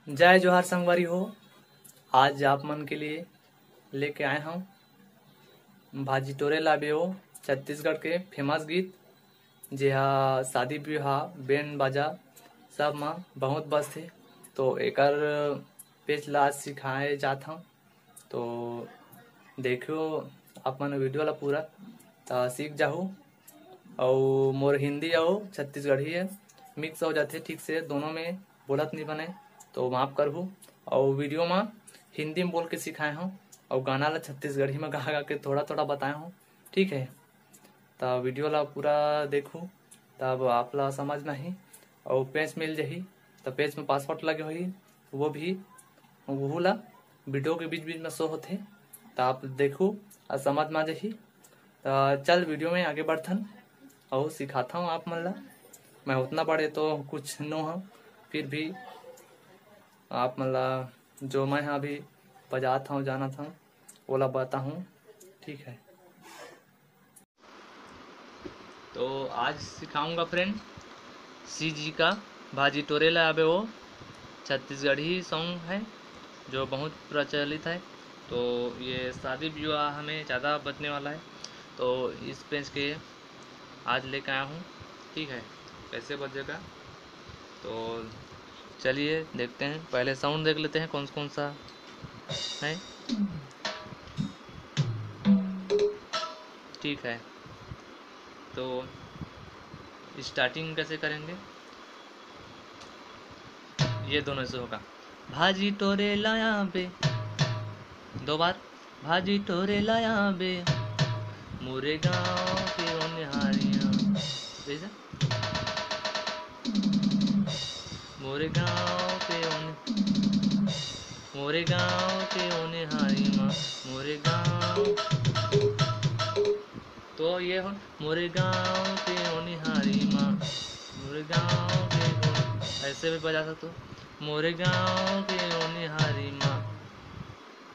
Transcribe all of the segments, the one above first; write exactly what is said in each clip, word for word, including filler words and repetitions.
जय जोहार संगवारी हो, आज आप मन के लिए लेके आए हंव भाजी टोरे लाबे ओ छत्तीसगढ़ के फेमस गीत, जेहा शादी ब्याह, बैंड बाजा सब म बहुत बजथे। तो एकर पेच ला आज सिखाए जात हंव। तो देखियो आप मन वीडियो ला पूरा, त सीख जाहू। अउ मोर हिंदी अउ छत्तीसगढ़ी हे, मिक्स हो जाथे ठीक से, दोनों में बोलत नहीं बने, तो माफ़ करहू। अउ वीडियो में हिंदी में बोल के सिखाए हूँ, अउ गाना ला छत्तीसगढ़ी में गा गा के थोड़ा थोड़ा बताए हूँ, ठीक है। त वीडियो ला पूरा देखू, तब आप ला समझ में आही। अउ पेच मिल जाही, त पेच में पासवर्ड लगे होही, वो भी, वहू ला वीडियो के बीच बीच में शो होथे, त आप देखू अउ समझ में आ जाही। त चल वीडियो में आगे बढ़थन अउ सिखाता हूँ आप मन ला। मैं उतना बड़े तो कुछ नो हूँ, फिर भी आप मन ला जो मैं ह अभी बजात हूँ, जानत हूँ, ओला बताहूँ, ठीक है। तो आज सिखाऊंगा फ्रेंड, सी जी का भाजी टोरे ला आबे वो छत्तीसगढ़ी सॉन्ग है जो बहुत प्रचलित है। तो ये शादी विवाह में ज़्यादा बजने वाला है, तो इस पेच के आज लेके आया हूँ, ठीक है, कैसे बजेगा। तो चलिए देखते हैं, पहले साउंड देख लेते हैं कौन कौन सा है, ठीक है। तो स्टार्टिंग कैसे करेंगे, ये दोनों से होगा। भाजी टोरे लाया बे, दो बार, भाजी टोरे लाया बे, मोरे गांव के ओनिहारियां, जैसे मोरे गांव के ओन, मोरे गांव के ओनिहारी मां, मोरे गांव। तो ये हो, मोरे गांव के ओनिहारी मां, मोरे गांव के ओन-, ऐसे भी बजा सकते हो, मोरे गांव के ओनिहारी मां।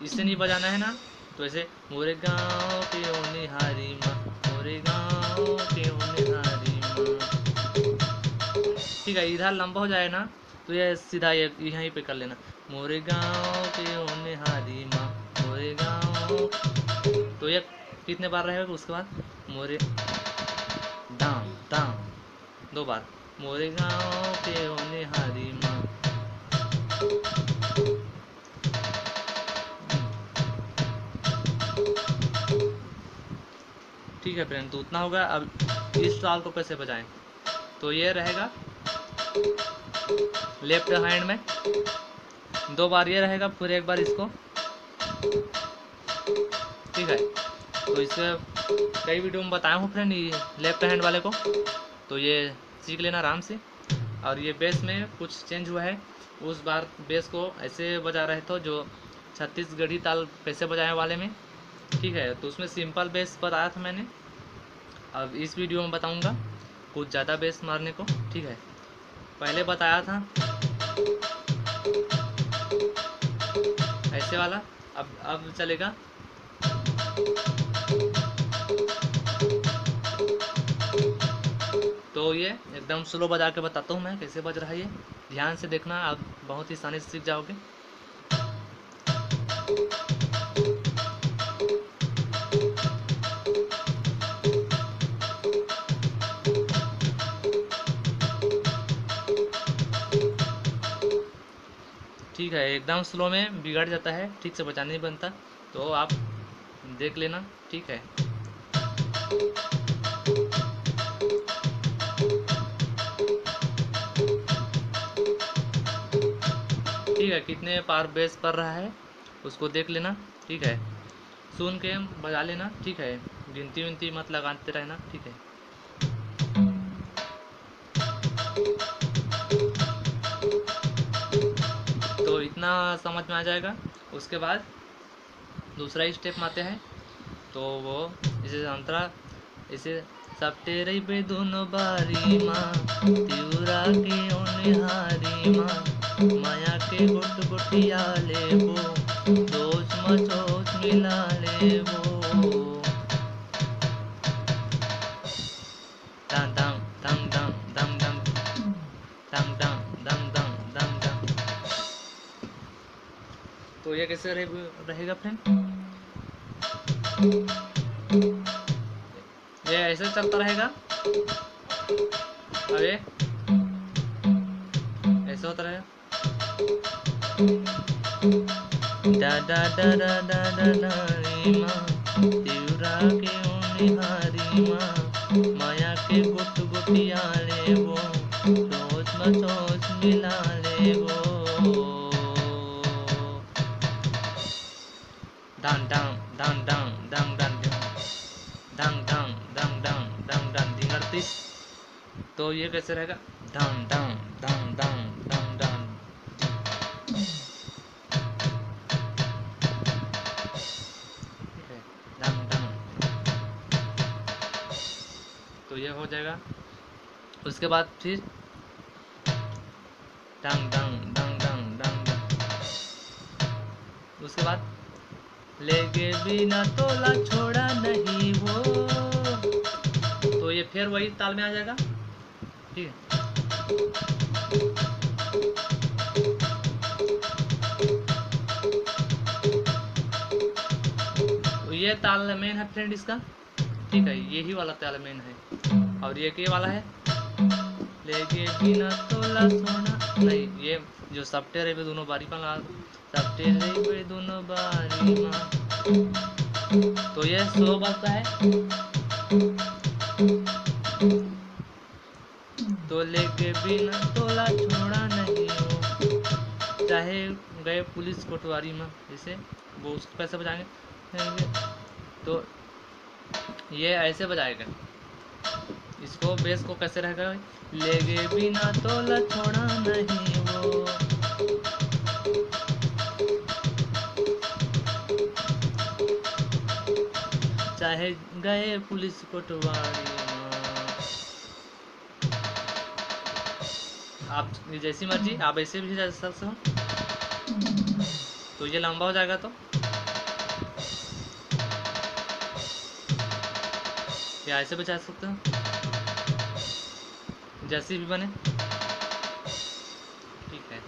इससे नहीं बजाना है ना, तो ऐसे, मोरे गांव के ओनिहारी मां, मोरे गांव के ओनिहारी मां। ठीक है, इधर लंबा हो जाए ना, तो ये सीधा ये यहीं पे कर लेना, मोरे गांव के ओनिहारी मां, मोरे गांव। तो ये कितने बार रहेगा, उसके बाद मोरे दाम दाम, दो बार, मोरे गांव के ओनिहारी मां। ठीक है फ्रेंड, तो उतना होगा। अब इस ताल को कैसे बजाएं, तो ये रहेगा लेफ्ट हैंड में, दो बार ये रहेगा, फिर एक बार इसको, ठीक है। तो इससे कई वीडियो में बताया हूँ फ्रेंड, ये लेफ्ट हैंड वाले को, तो ये सीख लेना आराम से। और ये बेस में कुछ चेंज हुआ है, उस बार बेस को ऐसे बजा रहे थे जो छत्तीसगढ़ी ताल कैसे बजाने वाले में, ठीक है। तो उसमें सिंपल बेस बताया था मैंने, अब इस वीडियो में बताऊंगा कुछ ज़्यादा बेस मारने को, ठीक है। पहले बताया था ऐसे वाला, अब अब चलेगा। तो ये एकदम स्लो बजा के बताता हूँ मैं कैसे बज रहा है ये, ध्यान से देखना, आप बहुत ही आसानी से सीख जाओगे। ठीक है, एकदम स्लो में बिगड़ जाता है, ठीक से बजाना नहीं बनता, तो आप देख लेना, ठीक है। ठीक है, कितने पार बेस पर रहा है, उसको देख लेना, ठीक है। सुन के बजा लेना, ठीक है। गिनती विनती मत लगाते रहना, ठीक है। तो इतना समझ में आ जाएगा। उसके बाद दूसरा स्टेप में आते हैं, तो वो इसे अंतरा, इसे सब तेरे बेदुन बारी माँ, तिउरा के ओनिहारी माँ, माया के गुट गुटिया लेबो, दोच मचोच मिला लेबो। दम दम दम दम दम दम दम दम दम दम दम दम। तो ये कैसे रहे-, रहेगा फ्रेंड? ये ऐसे चलता रहेगा। अरे, ऐसे होता रहेगा। डा डा डा डा डा डा डा रे माँ, तिवरा के ओ निहारी माँ, माया के गुट गुटिया ले वो, चोच म चोच मिला ले वो। डांग डांग डांग डांग डांग डांग डांग डांग डांग डांग डांग डांग डांग ढिंगड़तीस। तो ये कैसे रहेगा? डांग डांग डांग डांग डांग डांग। ठीक है, डांग डांग। तो ये हो जाएगा। उसके बाद फिर डंग डंग डंग डंग डंग डंग। उसके बाद लेगे बिना तोला छोड़ा नहीं वो, तो ये फिर वही ताल में आ जाएगा। ठीक है, तो ये ताल मेन है फ्रेंड इसका। ठीक है, यही वाला ताल मेन है। और ये के वाला है, लेगे बिना तोला सोना नहीं, ये जो सप्टे रे पे दोनों बारी पर लगा, सप्टे रे पे दोनों बारी माँ। तो ये स्लो बजता है। तो लेगे बिना तोला छोड़ा नहीं वो, चाहे गए पुलिस कोटवारी में, जैसे वो उसको कैसे बजाएंगे? तो ये ऐसे बजाएगा। इसको, बेस को कैसे रहेगा? लेगे बिना तोला छोड़ा नहीं वो, चाहे गए पुलिस कोटवारी। आप जैसी मर्जी, आप ऐसे भी जा सकते हो। तो ये लंबा हो जाएगा, तो या ऐसे भी जा सकते हो, जैसी भी बने। ठीक है,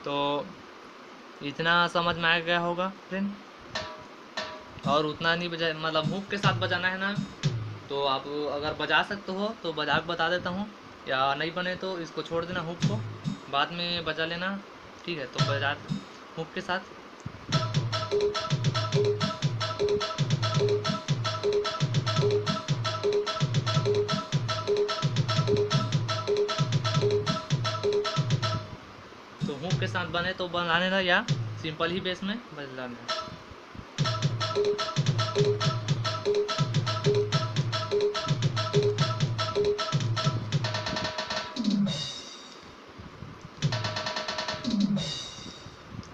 तो इतना समझ में आ गया होगा फ्रेंड। और उतना नहीं बजा, मतलब हुक के साथ बजाना है ना, तो आप अगर बजा सकते हो तो बजा के बता देता हूँ, या नहीं बने तो इसको छोड़ देना, हुक को बाद में बजा लेना। ठीक है, तो बजा हुक के साथ। तो हुक के साथ बने तो बना लेना, या सिंपल ही बेस में बजा लेना।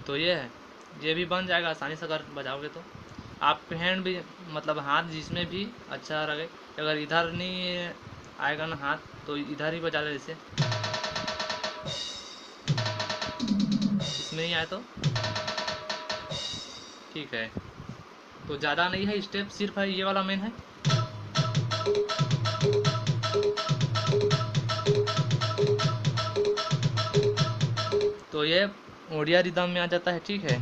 तो ये है, ये भी बन जाएगा आसानी से अगर बजाओगे तो। आपके हैंड भी, मतलब हाथ जिसमें भी अच्छा रहे, अगर इधर नहीं आएगा ना हाथ, तो इधर ही बजा ले, जैसे इसमें नहीं आए तो। ठीक है, तो ज़्यादा नहीं है स्टेप, सिर्फ है ये वाला मेन है। तो ये ओडिया रिदम में आ जाता है, ठीक है।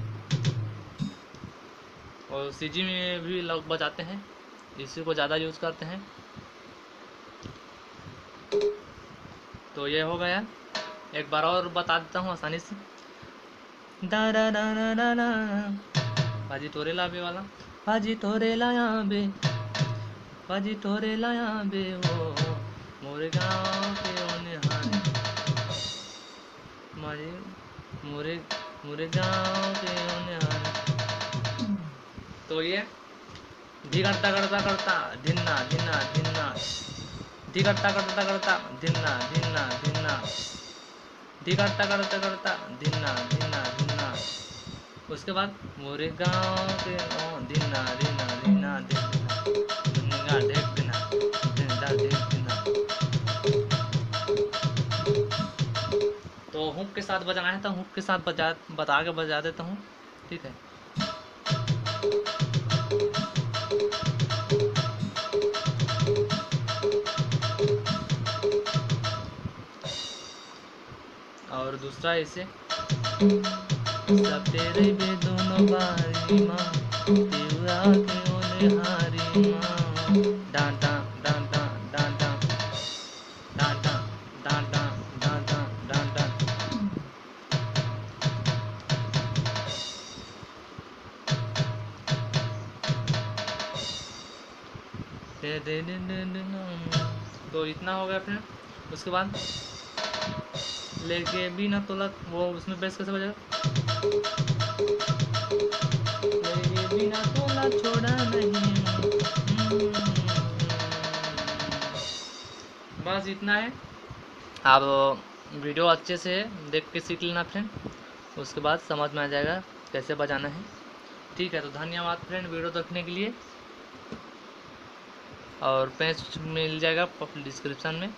और सीजी में भी लोग बजाते हैं, इसी को ज़्यादा यूज़ करते हैं। तो ये हो गया, एक बार और बता देता हूँ आसानी से। दा रा रा रा रा रा। भाजी तोरे लाबे वाला, भाजी तोरे लाया बे, भाजी तोरे लाया बे वो, मोरे गाँव के ओने हाने, मारे मोरे, मोरे गाँव के ओने हाने। तो ये धिगड़ता करता करता धिन्ना धिन्ना धिन्ना, धिगड़ता करता करता धिन्ना धिन्ना धिन्ना, धिगड़ता करता करता धिन्ना धिन्ना धिन्ना। उसके बाद मोरे गाँव के ओ धिन्ना धिन्ना धिन्ना धिन्ना, धिन्ना धिक धिन्ना, धिन्ना धिक धिन्ना। तो हुक के साथ बजाना है तो हुक के साथ बजा, बता के बजा देता हूँ, ठीक है। और दूसरा ऐसे, सब तेरे बे दोनों बारी माँ, तिउरा के ओने हारी माँ, डांटा डांटा डांटा डांटा डांटा डांटा डांटा। तो इतना हो गया फ्रेंड। उसके बाद लेके भी ना तोला, वो उसमें बेस कैसे बजेगा? लेके भी ना तोला छोड़ा नहीं। हम्म। बस इतना है। आप वीडियो अच्छे से देख के सीख लेना फ्रेंड, उसके बाद समझ में आ जाएगा कैसे बजाना है। ठीक है, तो धन्यवाद फ्रेंड वीडियो देखने के लिए, और पेज मिल जाएगा डिस्क्रिप्शन में।